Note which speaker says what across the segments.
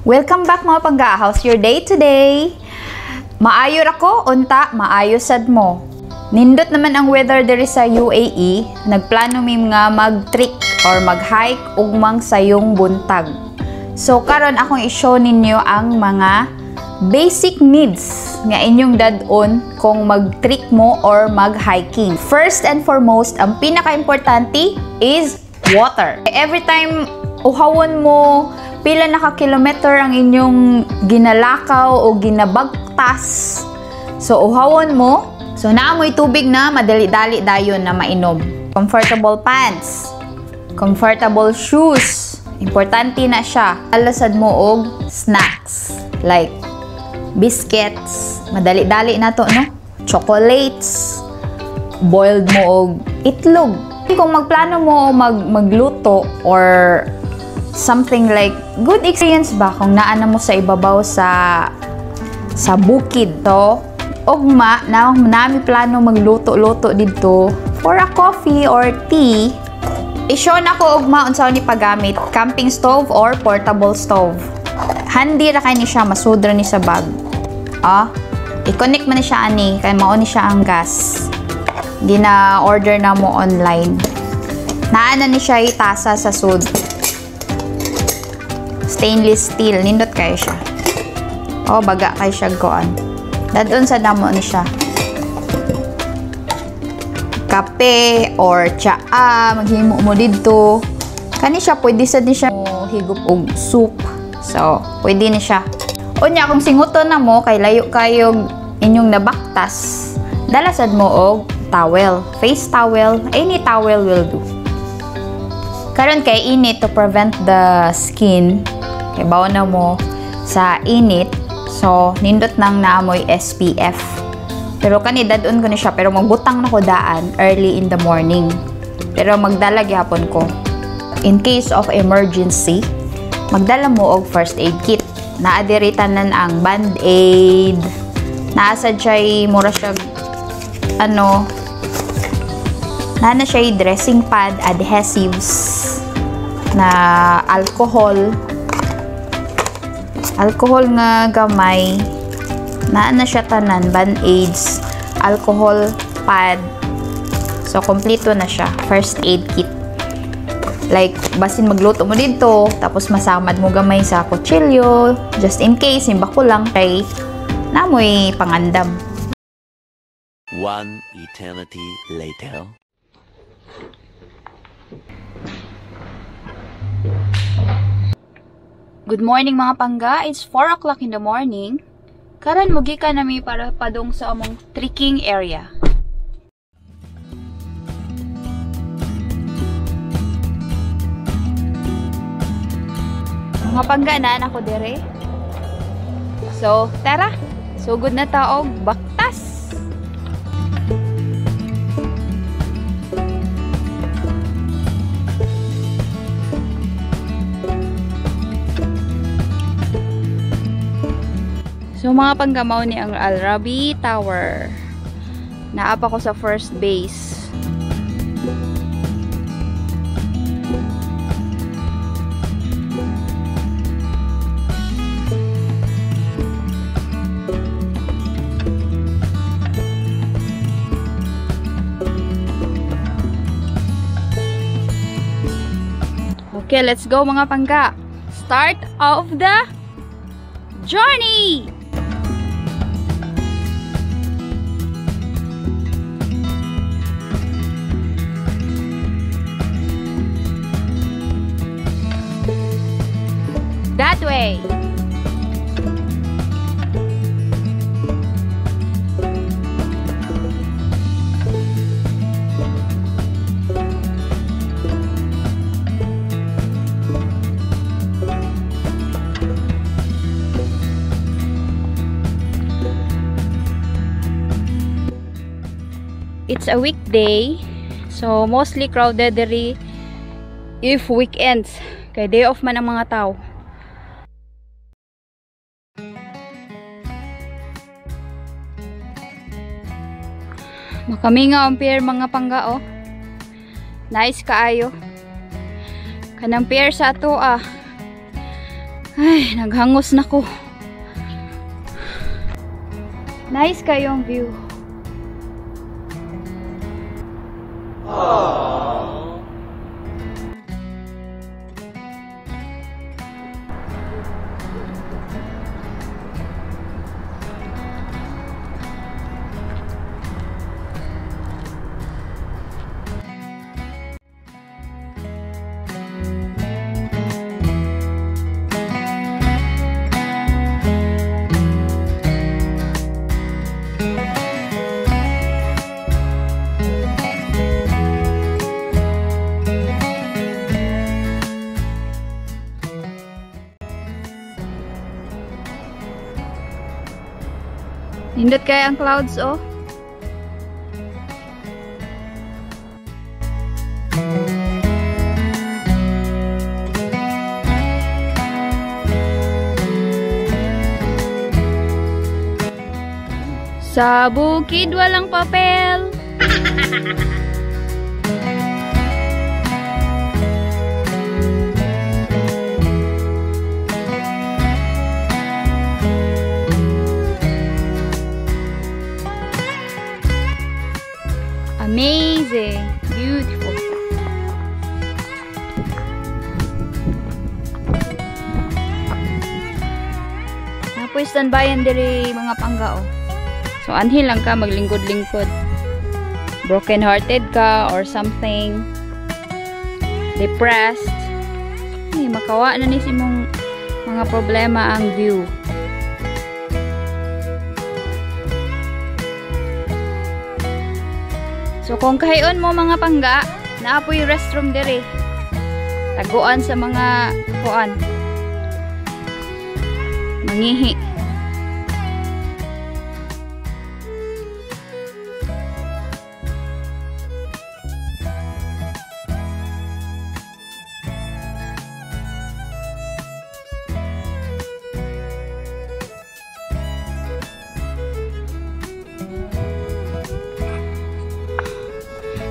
Speaker 1: Welcome back, mga pangga. How's your day today? Maayo ra ko, unta, maayo sad mo. Nindot naman ang weather diri sa UAE. Nagplano mi nga mag-trek or mag-hike ugmang sayong buntag. So karon akong i-show ninyo ang mga basic needs nga inyong dad-on kung mag-trek mo or mag-hiking. First and foremost, ang pinaka-importante is water. Every time uhawon mo, pila na ka kilometer ang inyong ginalakaw o ginabagtas. So uhawon mo, so naamoy tubig na madali-dali dayon na mainom. Comfortable pants, comfortable shoes, importante na siya. Alasad mo og snacks like biscuits, madali-dali na to, no? Chocolates, boiled mo og itlog. Kung magplano mo magluto or something like good experience ba kung naa na mo sa ibabaw sa bukid to, ugma na nami plano magluto-luto didto for a coffee or tea. I-show na ko ugma unsa ni paggamit, camping stove or portable stove. Handy ra kay ni siya, masudra ni sa bag. I-connect man ni siya ani kay mao ni siya ang gas. Gina order na mo online. Naa na ni siya itasa sa sud. Stainless steel, nindot kayo siya. Oh, baga kay siya goan. Dadon sa damo ni siya. Kape or tsaa, maghimo mo didto. Kani siya pwede sad ni siya higup og soup. So, pwede ni siya. Unya kung singuton na mo kay layo kayo inyong nabaktas, dala sad mo og towel, face towel, any towel will do. Karon kay init, to prevent the skin, kay bawo na mo sa init, so nindot nang naamoy SPF. Pero kani dadon ko ni siya, pero magbutang na ko daan early in the morning. Pero magdala gyapon ko. In case of emergency, magdala mo og first aid kit. Naa diri tanan ang band-aid. Naa sad siya mura siya ano, naa na siya dressing pad, adhesives, na alcohol. Alcohol nga gamay. Naa na siya tanan, band-aids, alcohol pad. So, kompleto na siya. First aid kit. Like, basin magluto mo dito, tapos masamad mo gamay sa kutsilyo, just in case, simba ko lang, kay namoy pangandam.
Speaker 2: One eternity later.
Speaker 1: Good morning, mga pangga. It's 4 o'clock in the morning. Karon mugi ka nami para padung sa among trekking area. Mga pangga, naan ako dere. So, tara. Sugod na ta og baktas. So mga panggamaw ni ang Al Rabi Tower. Naapa ko sa first base. Okay, let's go, mga pangga. Start of the journey! That way. It's a weekday, so mostly crowded diri if weekends. Kay day off man ang mga tao. Makamingaw ang pier, mga pangga, oh. Nice kaayo. Kanang pier sa ato ah. Ay, naghangos na ko. Nice kayong view. Aww. Nindot kaya ang clouds, oh. Sa bukid walang papel. Amazing, beautiful. Napoy standbyan diri, mga pangga, oh. So anhi lang ka maglingkod-lingkod. Broken hearted ka or something. Depressed. Ay, makawa na ni si mong mga problema ang view. So kung kahiyon mo, mga pangga, naapoy restroom diri. Taguan sa mga kuan. Mangihi.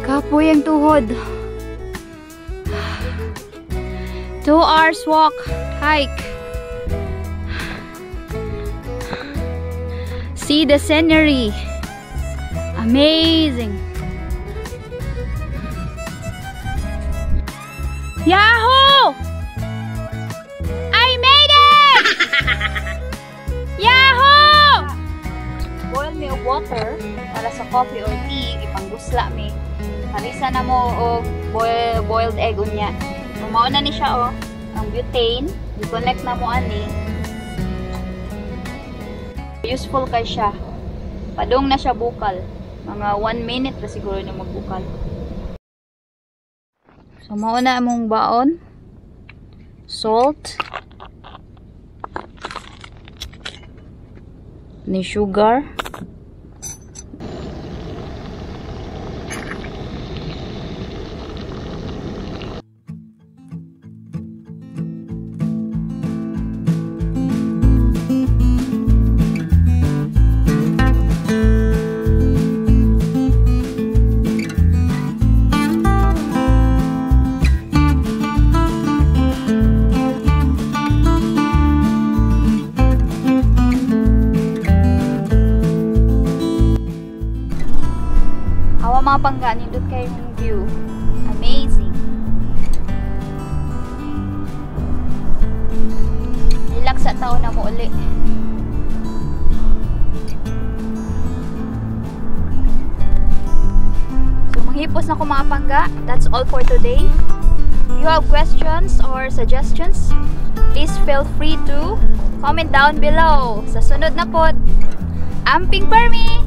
Speaker 1: Kapoy ang tuhod. 2 hours walk, hike. See the scenery. Amazing. Yahoo! I made it! Yahoo! Boil me of water para sa coffee or tea, ipanggusla mi. Parisa na mo og boiled egg unya. So mao na ni siya, oh, ang butane, i-connect na mo ani. Useful kay siya. Padung na siya bukal. Mga 1 minute ra siguro na magbukal. So mao na among baon. Salt. Ni sugar. Mga pangga, nindot kayong view. Amazing. Relax sa tao na mo uli. So manghipos na ko, mga pangga. That's all for today. If you have questions or suggestions, please feel free to comment down below. Sa sunod na pod, Amping Permi!